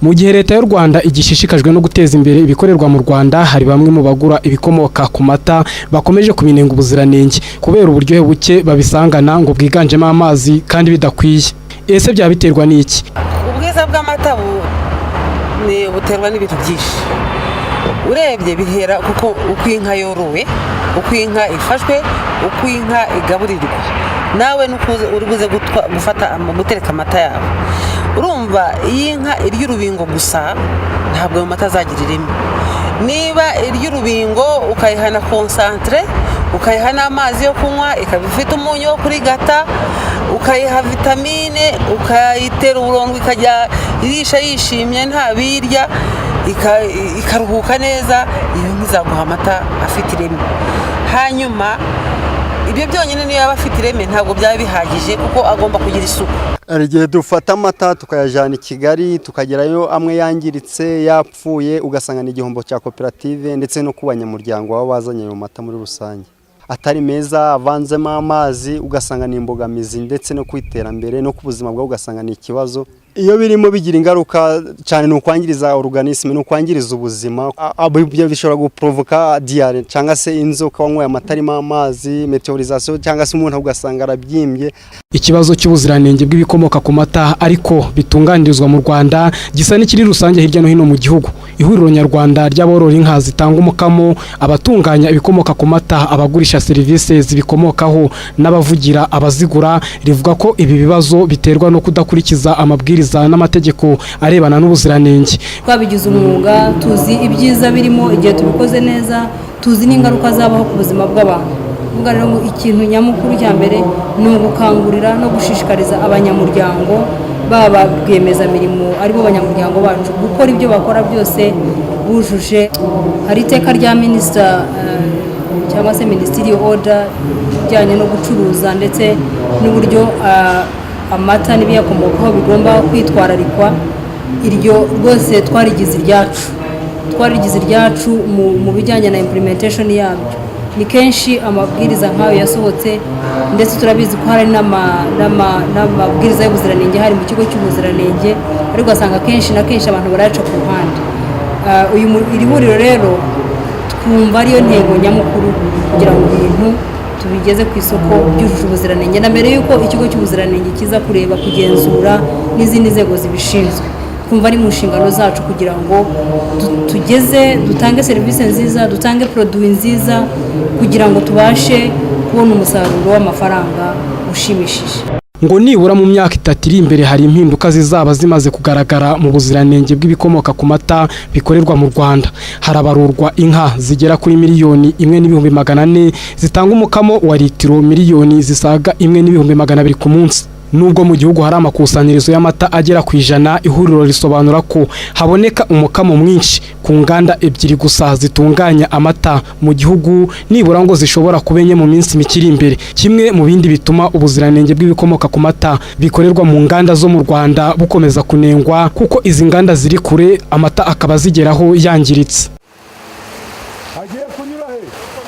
Mu gihe Leta y'u Rwanda igishishikajwe no guteza imbere ibikorerwa mu Rwanda, hari bamwe mu bagura ibikomoka ku mata bakomeje kubinenga ubuziranenge kubera uburyohe buke babisangana ngo bwiganjemo amazi kandi bidakwiye. Ese byaba biterwa n'iki? Ubwiza bw'amata buterwa n'ibintu byinshi. Urebye bihera kuko uko inka yorowe, uko inka ifashwe, uko inka igaburirwa, nawe nuko uri buze gufata gutereka amata yawe. Urumva, iyo inka irya urubingo gusa, ntabwo ayo mata azagira ireme. Niba irya urubingo, ukayiha na concentré, ukayiha n'amazi yo kunywa, ikaba ifite umunyu wo kurigata, ukayiha vitamine, ukayitera uburondwe, ikajya irisha yishimye, nta birya, ikaruhuka neza, iyo nka izaguha amata afite ireme. Hanyuma ibyo byonyine, niyo yaba afite ireme, ntabwo byaba bihagije, kuko agomba kugira isuku. Hari igihe dufata amata tukayajyana i Kigali, tukagerayo amwe yangiritse, yapfuye, ugasanga ni igihombo cya koperative ndetse no ku banyamuryango baba bazanye ayo mata muri rusange. Atari meza, avanzemo amazi, ugasanga ni imbogamizi ndetse no ku iterambere no ku buzima bwabo, ugasanga ni ikibazo. Iyo birimo bigira ingaruka cyane, ni ukwangiriza organisme, ni ukwangiriza ubuzima. Ibyo bishobora guprovoka diarrhée cyangwa se inzoka wanyweye amata arimo amazi, météorisation, cyangwa se umuntu ugasanga arabyimbye. Ikibazo cy'ubuziranenge bw'ibikomoka ku mata ariko bitunganirizwa mu Rwanda gisa n'ikiri rusange hirya no hino mu gihugu. Ihuriro Nyarwanda ry'aborora inka zitanga umukamo, abatunganya ibikomoka ku mata, abagurisha serivisi zibikomokaho n'abavugira abazigura, rivuga ko ibi bibazo biterwa no kudakurikiza amabwiriza n'amategeko arebana n'ubuziranenge. Twabigize umwuga, tuzi ibyiza birimo igihe tubikoze neza, tuzi n'ingaruka zabaho ku buzima bw'abantu. Kuvuga rero ngo ikintu nyamukuru cya mbere ni ugukangurira no gushishikariza abanyamuryango, baba rwiyemezamirimo aribo banyamuryango bacu, gukora ibyo bakora byose bujuje. Hari iteka rya minisita cyangwa se ministerial order ijyanye no gucuruza ndetse n'uburyo amata n'ibiyakomokaho bigomba kwitwararikwa. Iryo rwose twarigize iryacu, twarigize iryacu mu bijyanye na implementation yabyo. Ni kenshi amabwiriza nk'ayo yasohotse, ndetse turabizi ko hari n'amabwiriza y'ubuziranenge hari mu kigo cy'ubuziranenge, ariko ugasanga kenshi na kenshi abantu barayaca ku ruhande. Iri huriro rero twumva ariyo ntego nyamukuru, kugira ngo ibintu tubigeze ku isoko byujuje ubuziranenge, na mbere y'uko ikigo cy'ubuziranenge kiza kureba, kugenzura, n'izindi nzego zibishinzwe. Twumva ari mu nshingano zacu kugira ngo tugeze, dutange serivisi nziza, dutange produit nziza, kugira ngo tubashe kubona umusaruro w'amafaranga ushimishije. Ngo nibura mu myaka 3 iri imbere hari impinduka zizaba zimaze kugaragara mu buziranenge bw'ibikomoka ku mata bikorerwa mu Rwanda. Harabarurwa inka zigera kuri 1,400,000 zitanga umukamo wa litiro miliyoni zisaga 1,200,000 ku munsi. Nubwo mu gihugu hari amakusanyirizo y'amata agera ku 100, ihuriro risobanura ko haboneka umukamo mwinshi ku nganda ebyiri gusa zitunganya amata mu gihugu, nibura ngo zishobora kuba enye mu minsi mike iri imbere. Kimwe mu bindi bituma ubuziranenge bw'ibikomoka ku mata bikorerwa mu nganda zo mu Rwanda bukomeza kunengwa, kuko izi nganda ziri kure, amata akaba azigeraho yangiritse.